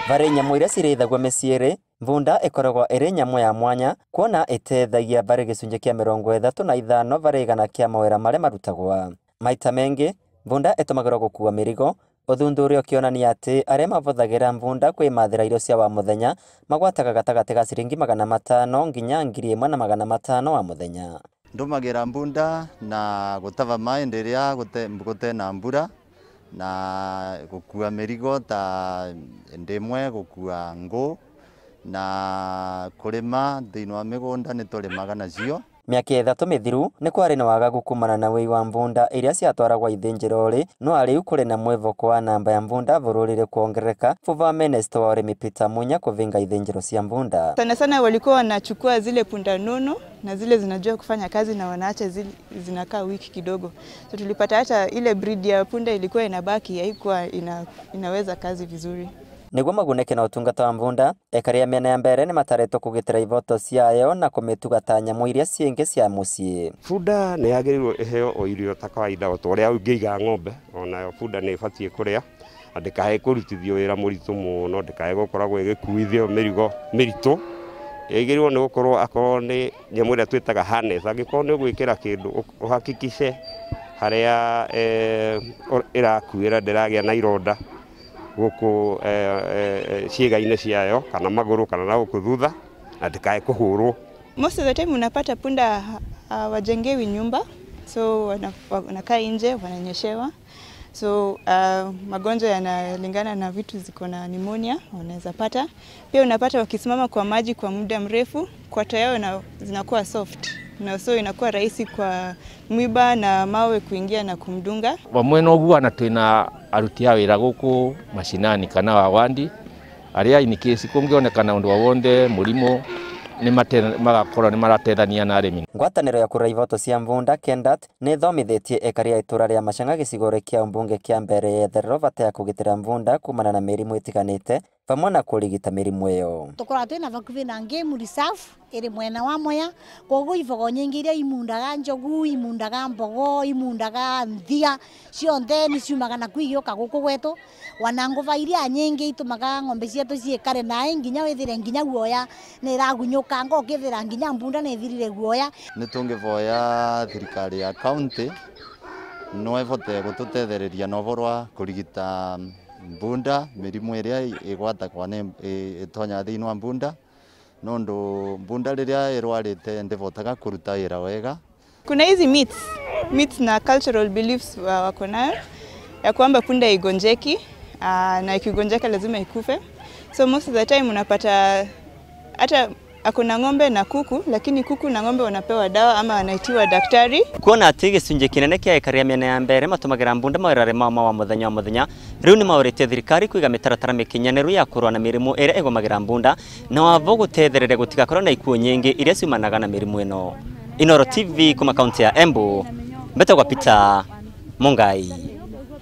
Varĩ nyamũ iria cirĩithagio mĩciĩ-rĩ, mbunda ĩkoragwo ĩrĩ nyamũ ya mwanya kuona ĩteithagia varĩ gĩcunjĩ kĩa 35 varĩ igana kĩa mawĩra marĩa marutagwo. Maita mengĩ mbunda ĩtũmagĩrwo gũkua mĩrigo, ũthuthuria ũkĩonania atĩ arĩa mavũthagĩra mbunda kwĩmathĩra irio cia wa mũthenya magwataga gatagatĩ ga ciringi 500 nginya 1500 wa mũthenya. Ndumagira mbunda na gutava maĩ rĩrĩa gũtena mbura na gũkua mĩrigo ta ndĩmwe gũkua ngũ na kũrĩma thĩinĩ wa mĩgũnda nĩ tũrĩmaga nacio. Mĩaka 3 mĩthiru nĩ kwarĩ na wagagu kumana na wĩi wa mbunda iria ciatwaragwo ithĩnjĩro-rĩ, no rĩu kũrĩ na mwĩvoko wa namba ya mbunda bũrũri-rĩ kuongerereka vuva Minister wa ũrĩmi Peter Munya kuvinga ithĩnjĩro cia mbunda. Sana sana walikuwa wanachukua zile punda nono na zile zinajua kufanya kazi na wanaacha zile zinakaa wiki kidogo. So tulipata hata ile breed ya punda ilikuwa inabaki, haikuwa inaweza kazi vizuri. Nĩguo magunĩke na ũtungata wa mbunda, ekaria mĩena ya mbere nĩ mataretwo kũgitĩra ivoto ciayo na kũmĩtuga ta nyamũ iria ciĩngĩ cia mũciĩ. Bunda nĩ yagĩrĩirwo ĩheo o irio ta kawaida o ta ũrĩa ũngĩiga ng'ombe, onayo bunda nĩ ĩbatiĩ kũrĩa na ndĩkae kũrutithio wĩra mũritũ mũno, ndĩkae gũkoragwo ĩgĩkuithio mĩrigo mĩritũ. Ĩgĩrĩirwo nĩ gũkorwo akorwo nĩ nyamũ ĩrĩa twĩtaga harness, angĩkorwo nĩ ũgwĩkĩra kĩndũ ũhakikice harĩa ĩrakuĩra ndĩragĩa na ironda gũkũ ciĩga-inĩ ciayo kana magũrũ kana na gũkũ thutha na ndĩkae kũhũrwo. Most of the time unapata punda wajengewi nyumba, so wanakaa nje wananyeshewa. So magonjwa yanalingana na vitu ziko na pneumonia wanaweza pata. Pia unapata wakisimama kwa maji kwa muda mrefu kwato yao zinakuwa soft, na so inakuwa rahisi kwa mwiba na mawe kuingia na kumdunga. Vamwe noguo na twina aruti a wira guku mashinani kana wawandi aria in case kungionekana undu wonde murimo ni magakorwo ni maratethania na arimi. Ngwatanĩro ya kũrora ivoto cia mbunda Kendat nĩ ĩthomithĩtie ekari a itũra rĩa Machang'a gĩcigo kĩa mbunge kĩa mbere yetherero bata ya kũgitĩra mbunda kumana na mĩrimũ ĩtiganĩte vamwe na kũrigita mĩrimũ ĩyo. Tũkoragwo twĩna vakuhĩ na game reserve ĩrĩ mwena wa Mwea, koguo ibogo nyingĩ iria imundaga njogu, imundaga mbogo, imundaga nthia, cionthe nĩ ciumaga na kuu igĩũka gũkũ gwetũ. Wana ngũba iria nyingĩ itũmaga ng'ombe cietũ ciĩkare naĩ nginya wĩthire nginya guoya nĩ ĩragunyũkanga, ũkĩthira nginya mbunda nĩ ĩthirire guoya. Nĩ tũngĩvoya thirikari ya county no ĩvote gũtũtethereria na ũhoro wa kũrigita mbunda mĩrimũ ĩrĩa ĩgwatagwo nĩ ĩtonyaga thĩinĩ wa mbunda, nondu mbunda rĩrĩa ĩrwarĩte ndĩvotaga kũruta wĩra wega. Kuna hizi myths na cultural beliefs wako nayo ya kwamba punda igonjeki na ikigonjeka lazima ikufe. So most of the time unapata hata akona ng'ombe na kuku, lakini kuku na ng'ombe wanapewa dawa ama wanaitiwa daktari. Kuona atĩ gĩcunjĩ kĩnene kĩa ekaria mĩena ya mbere matũmagĩra mbunda mawĩra mao ma mũthenya wa mũthenya, rĩu nĩ maũrĩtie thirikari kũiga mĩtaratara mĩkinyanĩru ya kũrũa na mĩrimũ ĩrĩa ĩgũmagĩra mbunda na wavo gũtethereria gũtigakorwo na ikuũ nyingĩ iria ciumanaga na mĩrimũ ĩno. Inooro TV kuma kaunti ya Embu, mbetagwo Peter Mungai.